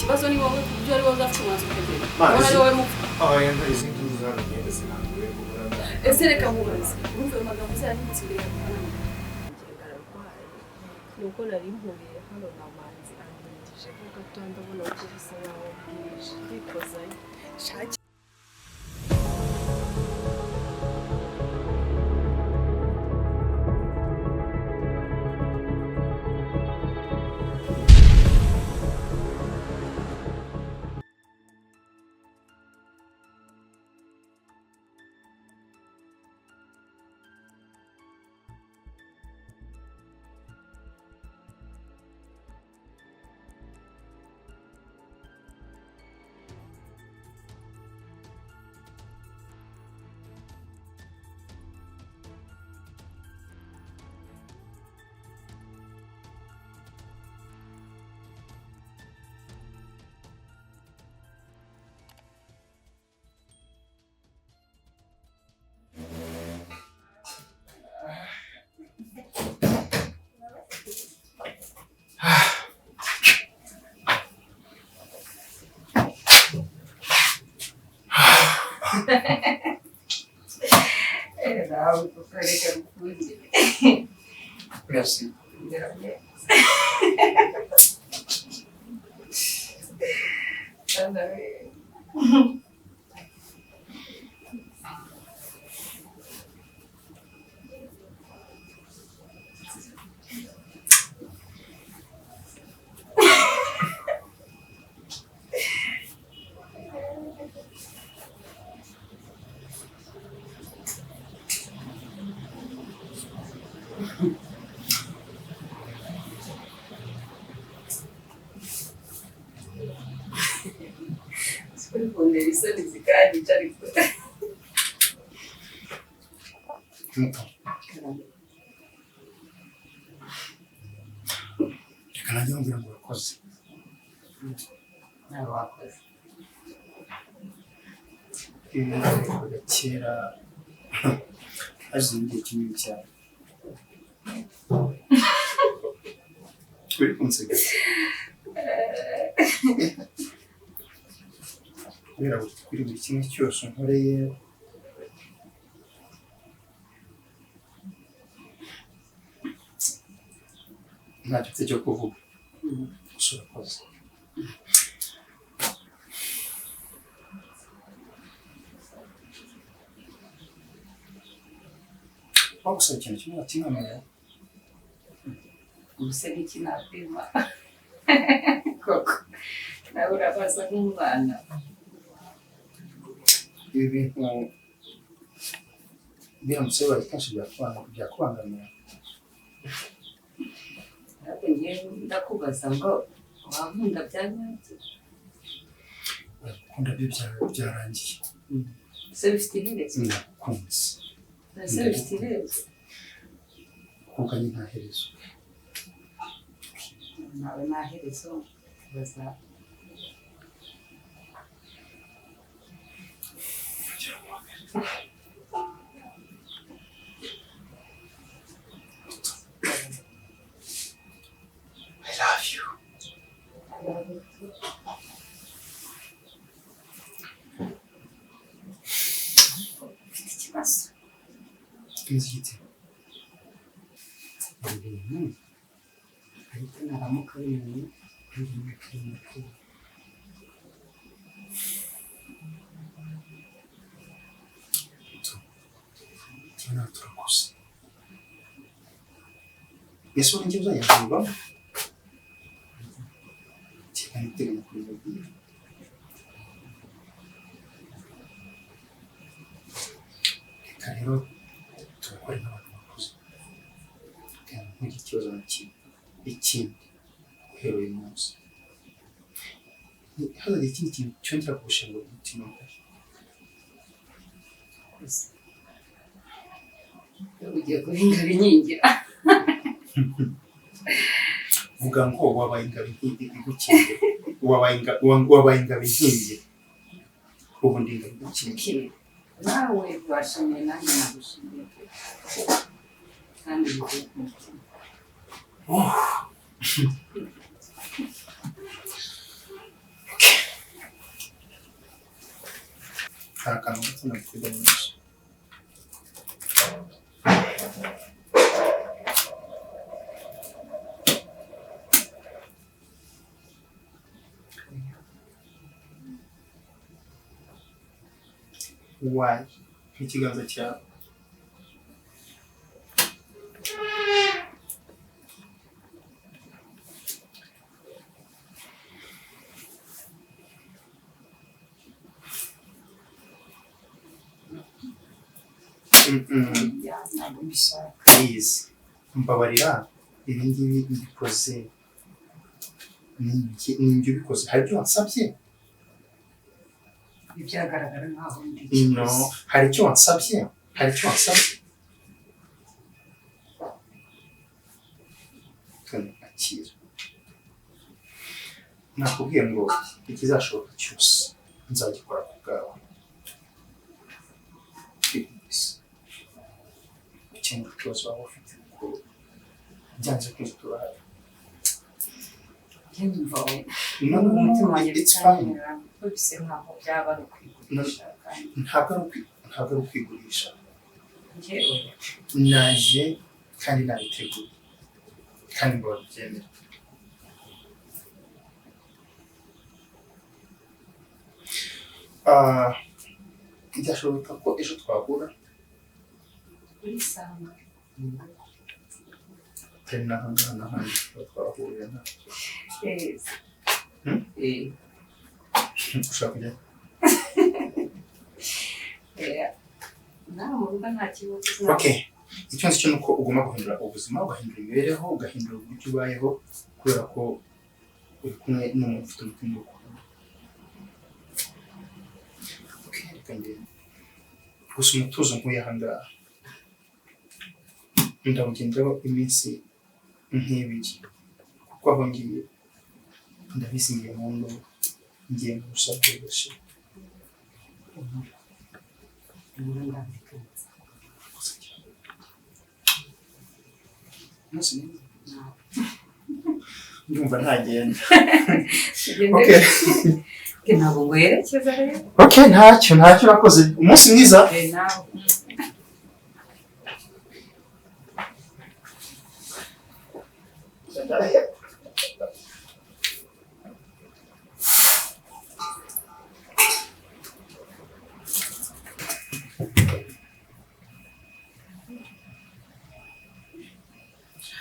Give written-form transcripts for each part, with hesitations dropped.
Ikibazo ni wowe, kubyo ari wowe uzafite umwanzuro ukagenda. Ubona ari wowe mupfa. Oya, izi ngizi hano ngende sinanguye kubura. Ese reka nkubaze, urumva ayo magambo uzayanyibutsa imbere ya papa na mama? Ararwaye, nuko nari mpuriye hano na Manzi andindijeho gato, ndabona ko bisa nkaho bwije ndikozayo. Shaki. Nawe kukareka gukunde. Merci. Kuri isoni zikanyica ariko. Muto. Reka nanjye nkubwira ngo urakoze. Nawe wakoze. Ibi bintu nabikoraga kera, hashize igihe kinini cyane. Uri kunseka kubera kuri buri kimwe cyose unkoreye. Ntacyo mfite cyo kuvuga, gusa urakoze. Wagusaba ikintu kimwe watinkamira? Ubuse n'iki nakwima koko? Nawe urabaza nk'umwana. Ibi bintu biramutse bibaye kenshi byakubangamira? Ariko ngewe ndakubaza ngo wankunda bya nyabyo? Gukunda byo byarangiye. Ese bifite iherezo? Ndakunze. Ese bifite iherezo? Kuko ari nta herezo. Nawe nta herezo baza. I love you. Ufite ikibazo? Nzi igiti. Ibi bintu ariko naramuka bimenye ibintu kiri mukuru. Tubona turakuze. Ese ubu njye uzajya kubivamo? Cyane uteganya kubibabwira. Reka rero tubikore nk'abantu bakuze. Kandi ntugire ikibazo na kimwe. Ikindi, guhera uyu munsi, ntihazagira ikindi kintu cyongera kugushengura umutima wawe. Gusa ugiye guhinga binkingira. Vuga ngo wabaye ingabo igukingira. Wabaye ingabo inkingira. Ubu ndi ingabo igukingira. Nawe washimiye, nanjye nagushimiye pe, kandi bivuye ku mutima. Hari akantu gato naguteganyirije. Why? Nk'ikiganza cyawe. Mm-mm. Ya, ntabwo mbishaka. Please, mbabarira, ibi ngibi mbikoze ni njye ubikoze, hari ibyo wansabye? Ibyagaragara nkaho ndi No, ikiguzi. hari icyo wansabye? Hari icyo wansabye? Tony, akira. Nakubwiye ngo ikizashoboka cyose nzagikora ku bwawe. Please, ukemura ikibazo waba ufite, kuko byanze bikunze turahari. Njye numva we No, no, no, umutima wanjye it's fine. utanyemerera, kuko bisa nkaho byaba ari ukwigurisha kandi Ntabwo ari ukwigurisha. njye oya. Naje kandi nabiteguye kandi ngo babyemere. Ah, byashoboka ko ejo twahura? Urisanga. Atari n'ahangaha n'ahandi tuba twahurira nta Yes. Hmm? Eh, Ushaka kujya? eh, nawe mu rugo nta kibazo. Okay, icyo nzi cyo ni uko ugomba guhindura ubuzima, ugahindura imibereho, ugahindura uburyo ubayeho, kubera ko uri kumwe n'umuntu ufite umutima w'urukundo. Okay, reka ngende. Gusa umutuzo nkuye aha ngaha ndawugenderaho iminsi nk'ibiri, kuko aho ngiye ndabizi, ngiye mu nduru, ngiye mu rusaku rudashira. Inkuru ndazikunze. Gusa cyane. Umunsi mwiza. Nawe. Ndumva ntagenda. Ugende. Okay. Ntabwo nguherekeza rero. Okay, ntacyo, ntacyo, urakoze. Umunsi mwiza. Eh, nawe.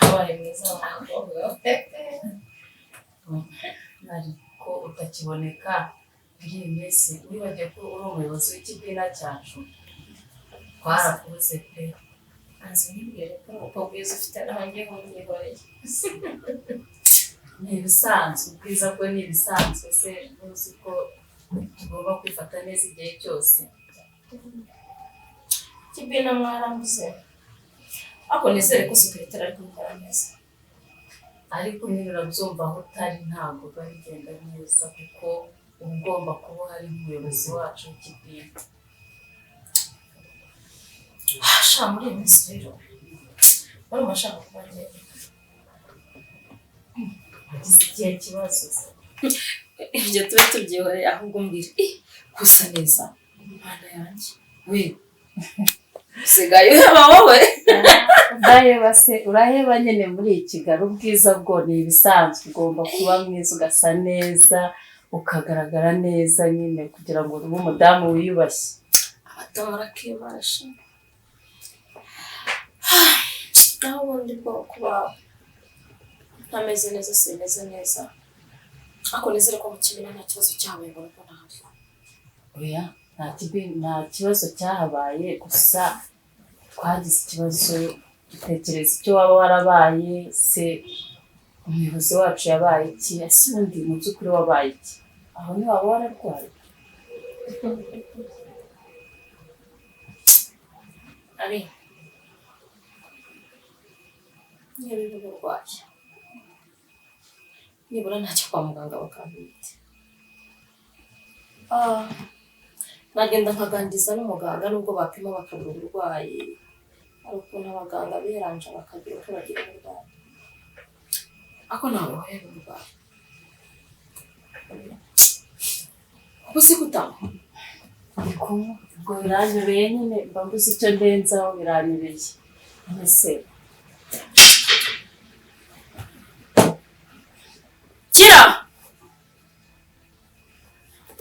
Wabaye mwiza wa mukobwa we. Ariko utakiboneka muri iyi minsi, wibagiwe ko uri umuyobozi w'ikibina cyacu? Twarakubuze pe. Anzi ntibwire ko ubwo bwiza ufite nanjye nkunyihoreye. Ni ibisanzwe, ubwiza bwo ni ibisanzwe. Se ntuzi ko tugomba kwifata neza igihe cyose? Kibina mwarambuze, ariko nizere ko secrétaire ari kubikora neza. Ariko nyine urabyumva, aho utari ntabwo biba bigenda neza, kuko uba ugomba kuba uhari nk'umuyobozi wacu w'ikibina. Sha, muri iyi minsi rero barumva ashaka kuba njyenyine. Wagize ikihe kibazo se? Ibyo tube tubyihoreye, ahubwo mbwira, ih, gusa neza, Mana yanjye we, usigaye uheba wowe. Udaheba se uraheba nyine? Muri iyi Kigali ubwiza bwo ni ibisanzwe, ugomba kuba mwiza, ugasa neza, ukagaragara neza nyine, kugira ngo ube umudamu wiyubashye. Abadamu barakibasha. Naho ubundi bwo kuba ntameze neza, simeze neza, ariko nizere ko mu kimina nta kibazo cyabaye ngo nuko ntahari. Oya, nta kibazo cyahabaye, gusa twagize ikibazo dutekereza icyo waba warabaye. Se umuyobozi wacu yabaye iki? Ese ubundi mu by'ukuri wabaye iki? Aho ntiwaba wararwaye? Ari niba biba uburwayi, nibura ntacyo kwa muganga bakampa imiti. Ah, nagenda nkaganiriza n'umuganga, nubwo bapima bakabura uburwayi. Hari ukuntu abaganga biranja bakagira uko bagira uburwayi, ariko ntabwo bahera uburwayi. Ubu si kutanga. Ndi kunywa ubwo biranyobeye nyine, mba mbuze icyo ndenzaho, biranyobeye. Ese Kira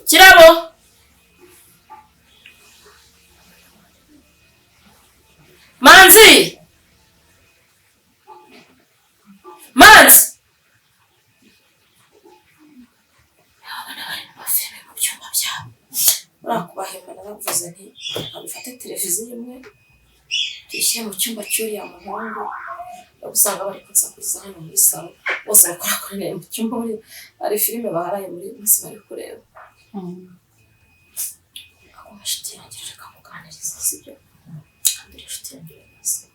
Kirabo, Manzi, Manzi, abana bari mu mafilime mu byumba byabo. Urakubahemba naravuze nti abifate televiziyo imwe tuyishyire mu cyumba cy'uriya muhungu, usanga bari kunsakuriza hano muri salo bose bakorakorera mu cyumba, muri hari filime baharaye muri iyi minsi bari kureba. Ako inshuti yanjye reka kuganiriza, sibyo? Kandi uri inshuti yanjye urabizi,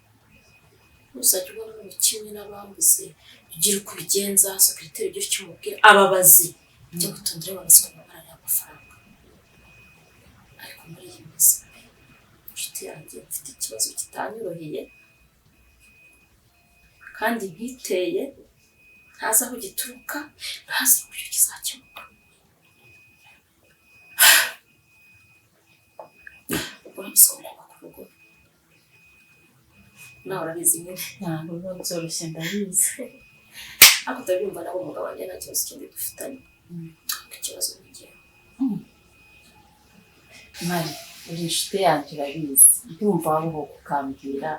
ntuzajya ubona umuntu kimwe n'abambuze, ugira uko ubigenza, sekiriteri ugira icyo umubwira, ababazi ujya gutondera babazi ko babarariye amafaranga. Ariko muri iyi minsi pe, inshuti yanjye mfite ikibazo kitanyoroheye kandi ntiteye, ntazi aho gituruka, ntazi n'uburyo kizakemuka. Urabizi ko kubaka urugo nawe urabizi nyine. Ntabwo biba byoroshye, ndabizi. Ariko utabyumva nabo umugabo wanjye nta kibazo kindi dufitanye, ariko ikibazo ni njyewe. Mari, uri inshuti yanjye urabizi, ndumva wabohoka ukambwira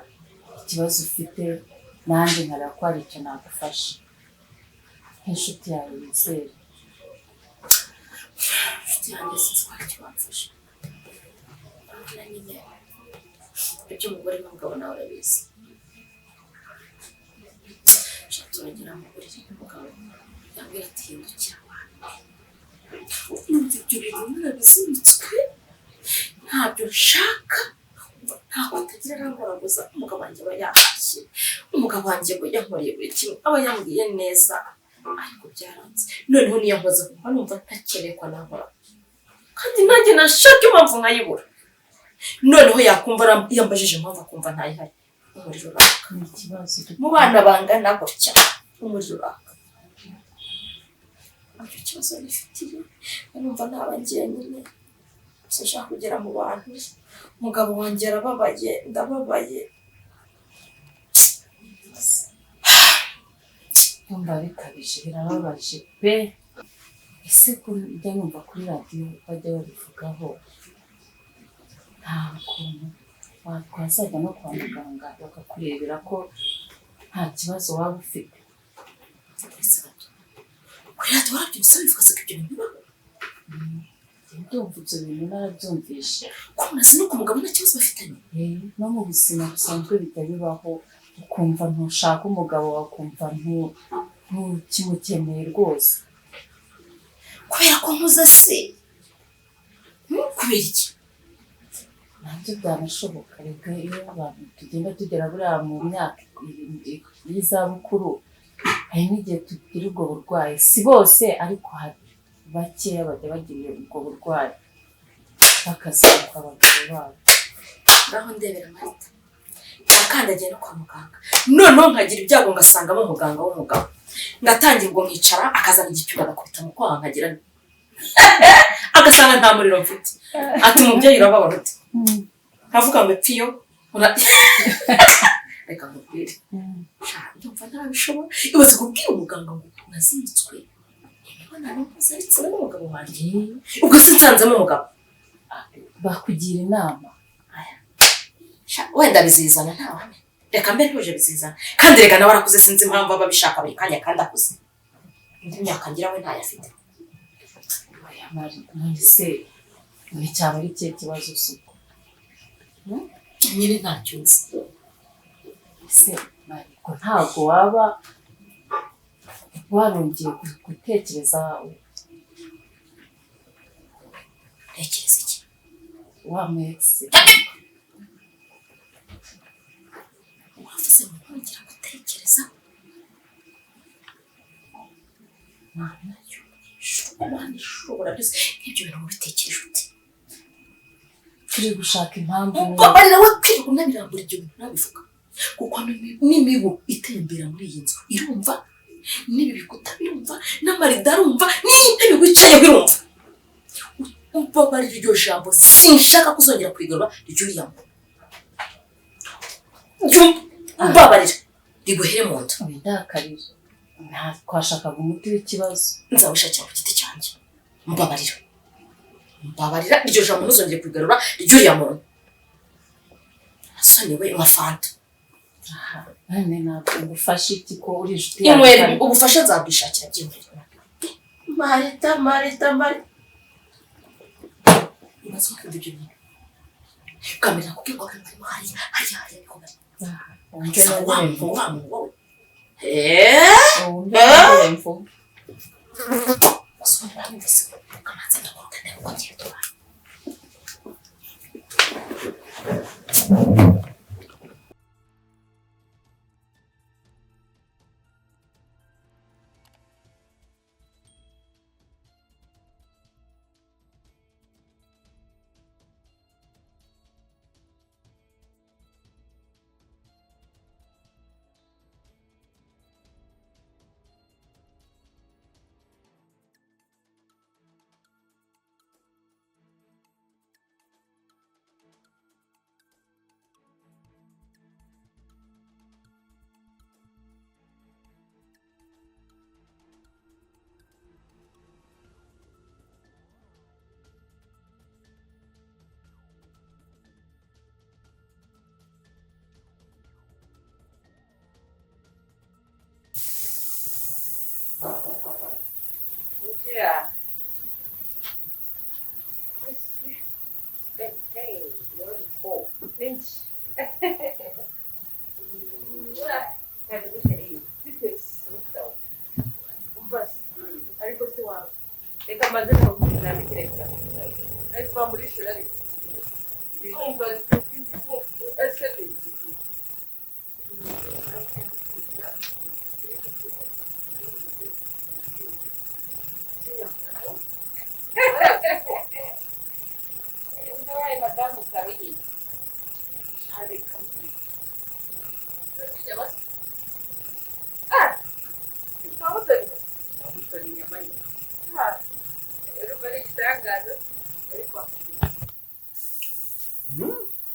ikibazo ufite, nanjye nkareba ko hari icyo nagufasha nk'inshuti yawe wizera. Inshuti yanjye sinzi ko hari icyo wamfasha. Urabona nyine iby'umugore n'umugabo nawe urabizi. Turagera mu buriri n'umugabo yambwira ati hindukira numva ibyo bintu narabizinutswe, ntabyo nshaka, ntabwo atagira arangoraguza. Umugabo wanjye aba yahashye, umugabo wanjye aba yankoreye buri kimwe, aba yambwiye neza, ariko byaranze. Noneho niyo nkoze kuko numva ntakeneye ko nankora, kandi nanjye nashaka impamvu nkayibura. Noneho yakumva yambajije impamvu akumva ntayihari, umuriro uraka. Ni ikibazo. Mu bana bangana gutya umuriro uraka. Icyo kibazo nifitiye numva naba njyenyine, sinshaka kugera mu bantu. Umugabo wanjye arababaye, ndababaye. Ndumva bikabije, birababaje pe. Ese ko njya numva kuri radiyo bajya babivugaho, nta kuntu twazajya no kwa muganga bakakurebera ko nta kibazo waba ufite? Uretse gato, kuri radiyo warabyumvise bivuga ko ibyo bintu bibaho? Ndumva ibyo bintu narabyumvishe. Ko umaze no ku mugabo nta kibazo bafitanye? No mu buzima busanzwe bijya bibaho, ukumva ntushaka umugabo, wakumva ntukimukeneye rwose. Kubera ko nkuze se? Kubera iki? Nabyo byanashoboka. Reka iyo abantu tugenda tugera buriya mu myaka y'izabukuru, hari n'igihe tugira ubwo burwayi. Si bose ariko hari bakeya bajya bagira ubwo burwayi bakazinukwa abagabo babo. Ngaho ndebera Marita, nakandagiye no kwa muganga, noneho nkagira ibyago ngasangamo umuganga w'umugabo, ngatangira ubwo nkicara, akazana igipimo agakubita mu kwaha, nkagira agasanga nta muriro mfite, ati umubyeyi urababara ute? Nkavuga ngo epfiyo. Reka nkubwire, ndumva ntabishobora. Ibaze kubwira umuganga ngo nazinutswe imibonano mpuzabitsina n'umugabo wanjye, ubwo se nsanzemo umugabo? Bakugira inama. Wenda bizizana, ntawamenya. Reka mbe ntuje, bizizana. Kandi reka nawe arakuze, sinzi impamvu aba abishaka buri kanya kandi akuze, indi myaka ngira we ntayo afite. Oya Mari, none se nticyaba ari ikihe kibazo se ubwo? Nyine ntacyo nzi. Ese Mari, ubwo ntabwo waba warongeye gutekereza? Ntekereza iki? Wa mu ex. Uravuze ngo ntongera gutekereza? Mana y'Imana ishobora byose, nk'ibyo bintu wabitekereje ute? Turi gushaka impamvu. Mbabarira we kwirirwa unabirambura ibyo bintu nabivuga, kuko n'imibu itembera muri iyi nzu irumva, n'ibi bikuta birumva, n'amarido arumva, n'intebe wicayeho irumva. Umbabarira iryo jambo sinshaka kuzongera kurigarura ry'uriya muntu. Umbabarira riguhere mu nda. Windakarira. Nta twashakaga umuti w'ikibazo. Nzawishakira ku giti cyanjye. Mbabarira. Mbabarira iryo jambo ntuzongere kurigarura ry'uriya muntu. Soni we nka fanta. None ntabwo ngufashe iki ko uri inshuti Inywera ubufasha nzabwishakira byinywera. Marita, Marita, Marita. Ibaze ko ibyo bintu. Kamera kuko ngo karimo hariya, hariya, hariya niko bari. Wa muntu wowe. Basubira bamvise kamanze ndakora ndakora ngenda.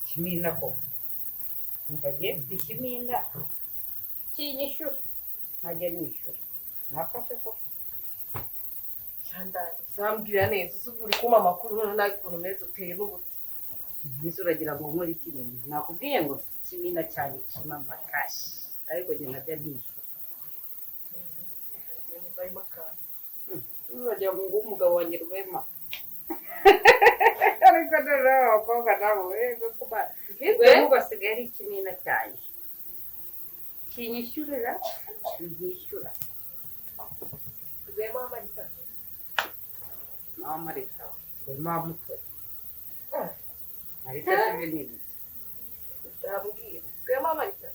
Kimina koko umva ngiye mfite ikimina kinyishyura ntajya nishyura nafashe koko Uzambwira neza uzi uri kumpa amakuru none nawe ukuntu umeze uteye n'ubuti mbese uragira ngo nkore iki bintu nakubwiye ngo mfite ikimina cyane kima makashi ariko njye ntajya nishyura uragira ngo nguhe umugabo wanjye Rwema ariko noneho abakobwa nabo yego kuba Rwema basigaye ari ikimina cyane kinyishyurira ntishyura Rwema Marita nawe Marita Rwema Mutoni Marita sibe ni ibiki ndabwira Rwema Marita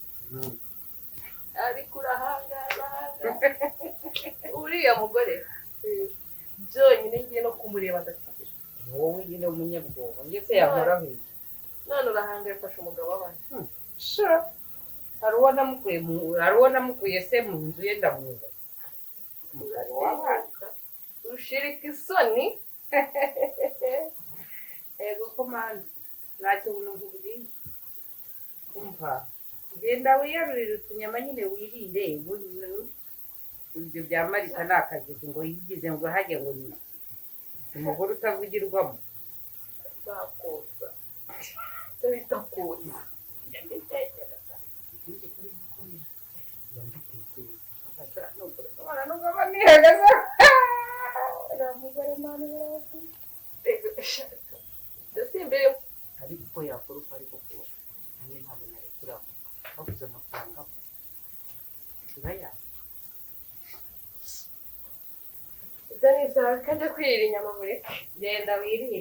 ariko urahangara uriya mugore byonyine ngiye no kumureba ndasigira wowe nyine umunyabwoba ndetse yahoraho iki none urahangara ufashe umugabo w'abantu sha hari uwo namukuye hari uwo namukuye se mu nzu ye ndamuza umugabo w'abana ushirika isoni yego ko mani nta kintu nkubwiye umva genda wiyarurire utunyama nyine wirire ibyo bya Marita ni akazi ngo yigize ngo hajye ngo ni umugore utavugirwamo bakoza icyo bita koza ariko uko yakora uko ariko kose nanjye ntabwo narekura babuze amafaranga uraya ibyo ni ibyawe kajya kwirira inyama mureke genda wirire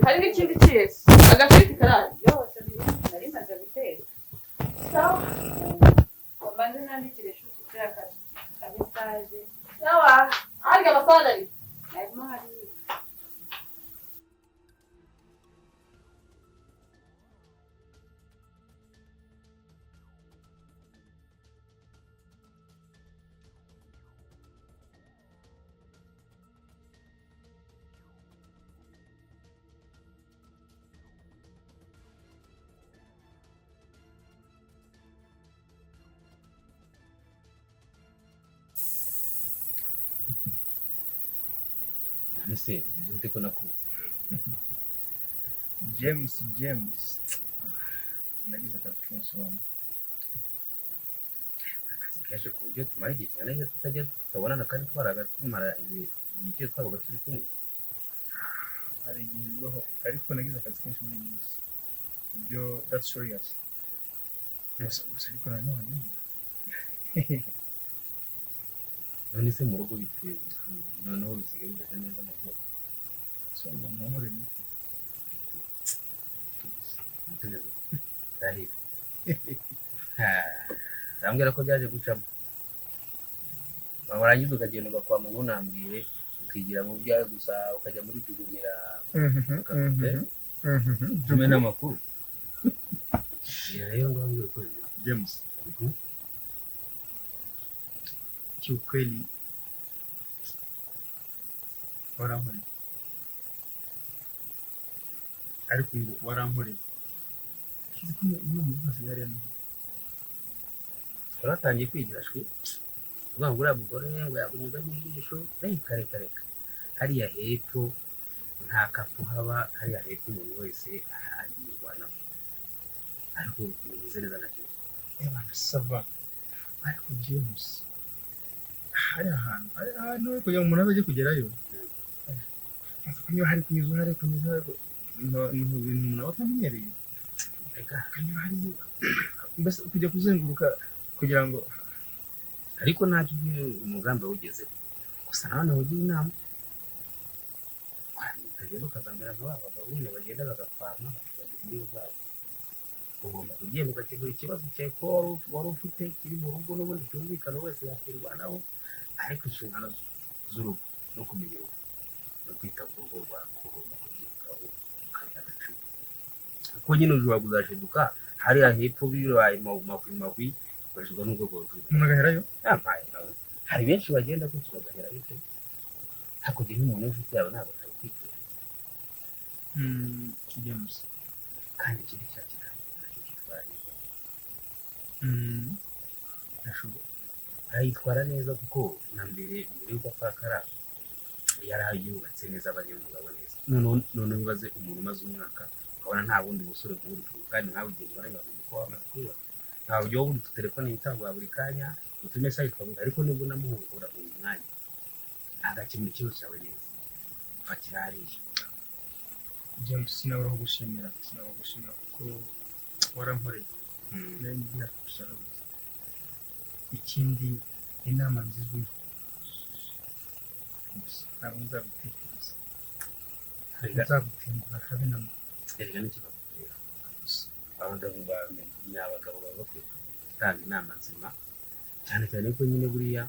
hari n'ikindi cyose agafiriti karahari byose nari maze guteka sawa mbanze nandikire inshuti kuri aka mesaje sawa harya amasahani ari harimo hariya. None se ute ko nakuze? James, James, nagize akazi kenshi wangu. Akazi kenshi ku buryo tumara igihe kingana iki tutajya tutabonana kandi twaraga tumara igihe cyose twabaga turi kumwe? Hari igihe bibaho, ariko nagize akazi kenshi muri iyi minsi, ibyo that's serious. Gusa gusa ariko nanone None se mu rugo bite? Noneho bisigaye bimeze neza, amakuru? So muhumure ni Bimeze neza, ndahira. Arambwira ko byaje gucamo, warangiza ukagenda ugakwama, ntunambwire, ukigira mu byawe gusa, ukajya muri jugumira tume n'amakuru. Rero ngambwira uko bimeze. James, kiukweli warankoreye, ariko ngo warankoreye kizi ko umwe mu rwose yari yamenye. Twaratangiye kwigira shwi, uvuga ngo uriya mugore ngo yakunyuzamo ijisho. Reka reka reka, hariya hepfo nta kapu haba, hariya hepfo umuntu wese aragirwanaho, ariko bimeze neza, nta kibazo. Ebana, ça va, ariko James, hari ahantu kugira ngo umuntu azajye kugerayo kunyura hari kunyuza hari kunyuza hari, ni ibintu umuntu aba atamenyereye. Reka. Akanyura hariya, mbese kujya kuzenguruka kugira ngo Ariko ntacyo, ugiye umugambi wawugezeho. Gusa nanone ugira inama, ukagenda ukazamera nka ba bagabo nyine bagenda bagakwama bakibagira ingo zabo. Ugomba kugenda ugakemura ikibazo cyawe ko wari ufite kiri mu rugo, n'ubundi cyumvikana wese yakirwanaho, ariko inshingano z'urugo no kumenya urugo no kwita ku rugo rwawe ugomba kubyitaho, ukabiha agaciro, kuko nyine ushobora kuzashiduka hariya hepfo bibaye mahwi mahwi, ugashyirwa n'urwego rw'ibanze. Umuntu agaherayo. Yampaye nawe, hari benshi bagenda gutyo bagahera bite, hakurya nk'umuntu w'inshuti yawe ntabwo nabikwifuza. James. Kandi ikindi cya kiganiro nacyo cyitwara neza. Ndashobora. Arayitwara neza, kuko na mbere, mbere y'uko apfakara, yari yubatse neza, abanyamugabo neza. Noneho ibaze umuntu umaze umwaka, ukabona nta bundi busore bw'uri kumwe, kandi nawe igihe mubona kuko wamaze kubaka, nta buryo bundi ututelefone yitabwa buri kanya, utumessage twabuze, ariko nibwo namuhura mu mwanya agakemura ikibazo cyawe neza, fatira hariya. James, sinabura kugushimira kuko warankoreye. Nari ngiye gusa. Ikindi, inama nziza umpa gusa, ntabwo nzagutekereza, ntabwo nzagutenguha habe na mba. Erega nicyo bakubwira, abagabo ni abagabo baba bakwiye gutanga inama nzima, cyane cyane ko nyine buriya,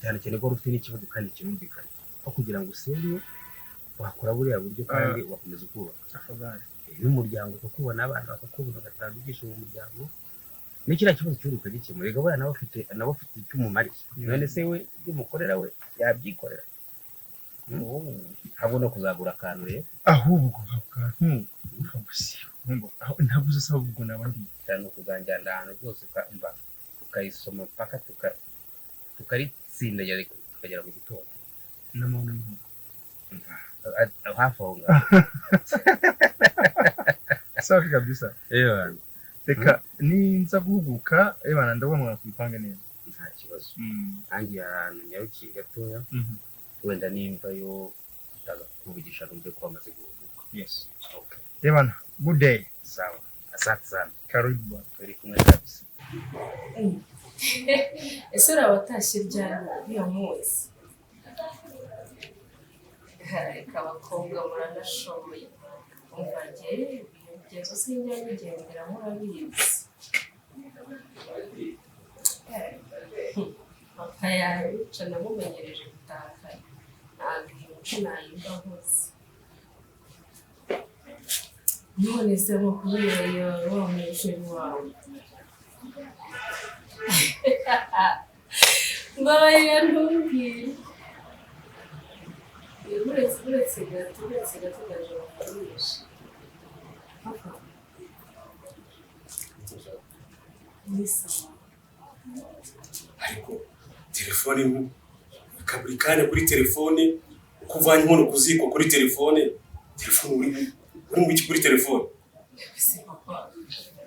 cyane cyane ko wari ufite n'ikibazo kandi kirumvikana, aho kugira ngo usenye wakora buriya buryo kandi ugakomeza ukubaka. Afadhali. N'umuryango ukakubona, abana bakakubona, ugatanga ibyishimo mu muryango, ni kiriya kibazo cy'uri ukagikemura. Reka buriya nawe afite icyo umumariye. None se we ibyo umukorera we yabyikorera? Ntabwo no kuzagura akantu rero. Ahubwo ako kantu ntabuze se, ahubwo naba ndi Cyane kuzanjyana ahantu rwose ukamva tukayisoma mpaka tukaritsindagira tukagera mu gitondo. N'amahoro n'inkoko. Hafi aho ngaho. Safi kabisa. Ewa. Reka ninza guhuguka, ebana, ndabona mwakwipange neza. Nta kibazo. Nanjye ahantu nyarukiye gatoya, wenda nimba yo utaza kukuvugisha numve ko wamaze guhuguka. Yes. Okay. Ebana, good day. Sawa, asante sana. Karibu bwana. Turi kumwe kabisa. Ese uriya watashye ryari uriya munsi? Reka, abakobwa muranashoboye. Umva, njye iyo migenzo sinjya nyigendera, murabizi. Papa yabica, namumenyereje gutakara, ntabwo iyi mico nayimba nkoze. None se nko kubera iyo wa mujeri wawe, mbabarira ntumbwire. Uretse gato, ndaje bakurisha. Papa, ni sawa. Ariko telefone buri kanya kuri telefone. Kuvanya inkono ku ziko kuri telefone, telefone uri mu iki kuri telefone? Ese papa,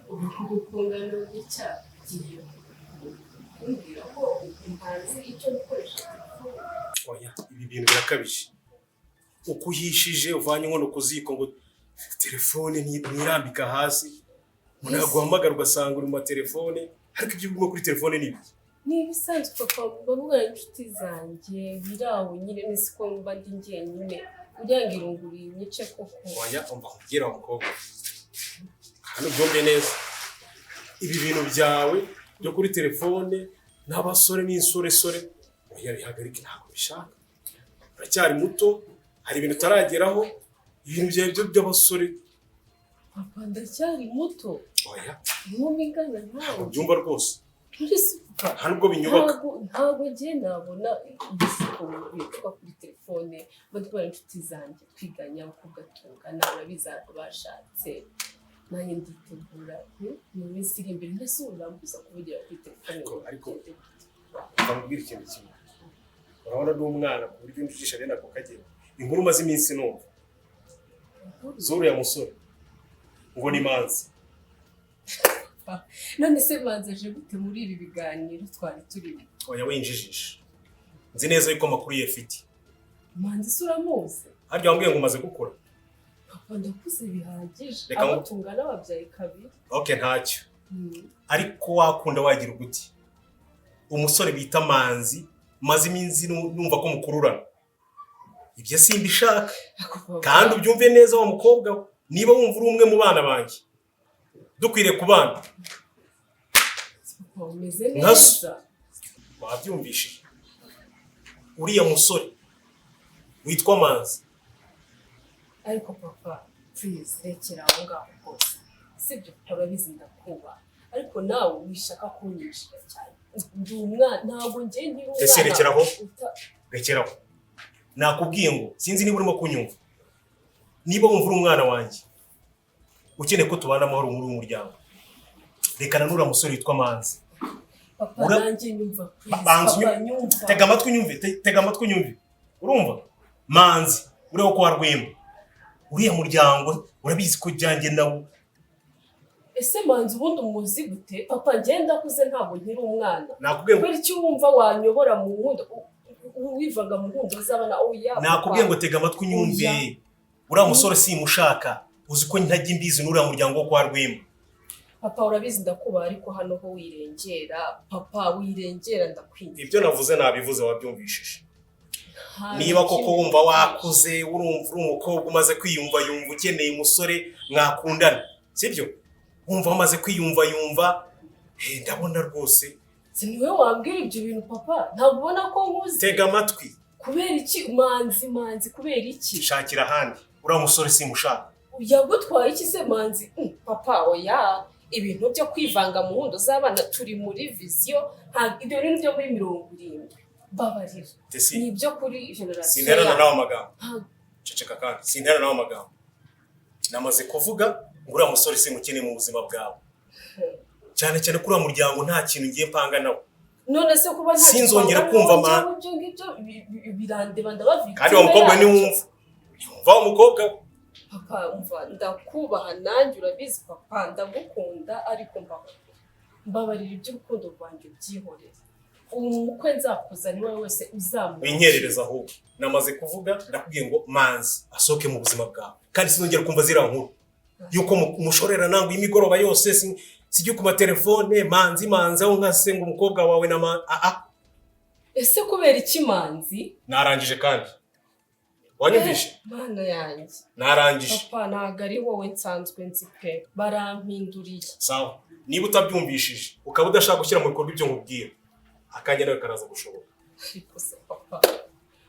ubu gukungana gutya ugiye kumbwira ko ntazi icyo gukoresha telefone? Oya, ibi bintu birakabije. Uko uhishije uvanye inkono ku ziko ngo telefone ntirambika hasi, umuntu yaguhamagara ugasanga uri mu matelefone, ariko ibyo urimo kuri telefone ni ibiki? Ni ibisanzwe papa, mba mvugana n'inshuti zanjye biraho nyine, nzi ko mba ndi njyenyine kugira ngo irungu rinyice koko. Oya, umva nkubwire wa mukobwa, hano ubyumve neza, ibi bintu byawe byo kuri telefone n'abasore n'insoresore, oya, bihagarike, ntabwo bishaka. Uracyari muto, hari ibintu utarageraho, ibintu byawe byo by'abasore. Papa, ndacyari muto? Oya. Inkumi ingana Ntabwo nawe. byumva rwose. Muri se papa? Nta nubwo binyubaka. Ntabwo njye nabona ibishuko bicuka kuri telefone, mba ndi kubona inshuti zanjye twiganye, abakobwa tungana, urabizi bashatse, nanjye nditegura mu minsi iri imbere. Mbese ubu urambuza kuvugira kuri telefone? Ariko ndamubwira ikintu kimwe, urabona ndi umwana ku buryo unjijisha bene ako kageni? Inkuru maze iminsi numva z'uriya musore ngo ni Manzi. None se Manzi aje gute muri ibi biganiro twari turimo? Oya, winjijisha, nzi neza yuko amakuru ye afite. Manzi se uramuzi? Harya wambwiye ngo umaze gukura? Papa, ndakuze bihagije. Reka Abo tungana babyaye kabiri. Okay, ntacyo. Ariko wakunda wagira uguti umusore bita Manzi, maze iminsi numva ko mukururana, ibyo simbishaka. Ako papa. Kandi ubyumve neza wa mukobwa we, niba wumva uri umwe mu bana banjye dukwiriye kubana. Papa, umeze Nka so. neza. Wabyumvishije, uriya musore witwa Manzi. Ariko papa, please, rekera aho ngaho rwose, sibyo? Urabizi ndakubaha, ariko nawe wishaka kunyinjira cyane. Ndi umwana, ntabwo njye nkiri umwana. Ese rekeraho. Rekeraho, nakubwiye ngo sinzi niba urimo kunyumva. Niba wumva uri umwana wanjye ukeneye ko tubana amahoro muri uyu muryango, rekana n'uriya musore witwa Manzi. Papa, nanjye nyumva, please. Banza Papa, nyumva. Tega amatwi unyumve, tega amatwi unyumve. Urumva Manzi uriya wo kwa Rwema, uriya muryango urabizi ko jyanjye nawo. Ese Manzi ubundi umuzi gute? Papa, njye ndakuze, ntabwo nkiri umwana. Nakubwiye ngo Kubera icyo wumva wanyobora mu nkundo, wivanga mu nkundo z'abana? Oya papa. Nakubwiye ngo tega amatwi unyumve. Oya. Uriya musore simushaka, uzi ko ntajya imbizi n'uriya muryango wo kwa Rwema. Papa, urabizi ndakubaha, ariko hano ho wirengera, papa, wirengera, ndakwinginze. Ibyo navuze nabivuze, wabyumvishije. Nta Niba na koko kimwe. wumva wakuze, urumva uri umukobwa umaze kwiyumva, yumva ukeneye umusore mwakundana, sibyo? Wumva wamaze kwiyumva, yumva ndabona rwose. Si niwe wambwira ibyo bintu papa, ntabwo ubona ko nkuze? Tega amatwi. Kubera iki Manzi? Manzi, kubera iki? Shakira ahandi, uriya musore simushaka. Yagutwaye iki se Manzi? Papa, oya, ibintu byo kwivanga mu nkundo z'abana, turi muri vision, ntabwo ibyo bintu byo muri 70, babarira. Tesi. Ni ibyo kuri generation Sinterana yacu. nawe amagambo. Ntabwo- Ceceka, kandi sinterana nawe amagambo. Namaze kuvuga ngo uriya musore simukeneye mu buzima bwawe, cyane cyane ko uriya muryango nta kintu ngiye mpanga nawe. None se kuba nta Sinzongera kumva ibyo ngibyo birandeba, ndabavika. Kandi wa mukobwa, niwumva, niwumva wa mukobwa we. Papa, umva, ndakubaha nanjye urabizi papa, ndagukunda, ariko mbabarira, iby'urukundo rwanjye ubyihorere. Umukwe nzakuza ni wowe wese uzamura. Winyerereza ahubwo, namaze kuvuga, ndakubwiye ngo Manzi asohoke mu buzima bwawe, kandi sinzongera kumva ziriya nkuru yuko mushorera nangwa imigoroba yose, sijya ku matelefone, Manzi, Manzi, aho nka se ngo umukobwa wawe na ah ah. Ese kubera iki Manzi? Narangije, kandi wanyumvishe? Mana yanjye! Narangije. Papa, ntabwo ari wowe nsanzwe nzi pe, barampinduriye. Sawa, niba utabyumvishije ukaba udashaka gushyira mu bikorwa ibyo nkubwira, akanya nawe karaza gushoboka. Ariko se papa,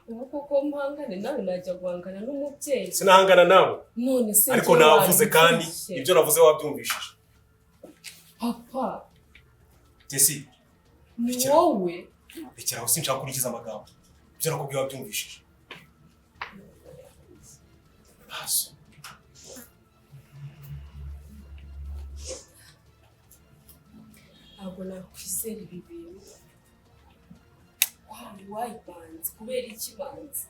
ubu koko mpangane nawe? Najya guhangana n'umubyeyi? Sinahangana nawe. None se Ariko njye navuze kandi wanyumvishe? Ibyo navuze wabyumvishije. Papa. Tesi. Ni Rekera. wowe. Rekera aho, sinshaka kurikiza amagambo. Ibyo nakubwiye wabyumvishije. Paso. Ntabwo nakwizera ibi bintu. Why, why Manzi? Kubera iki Manzi?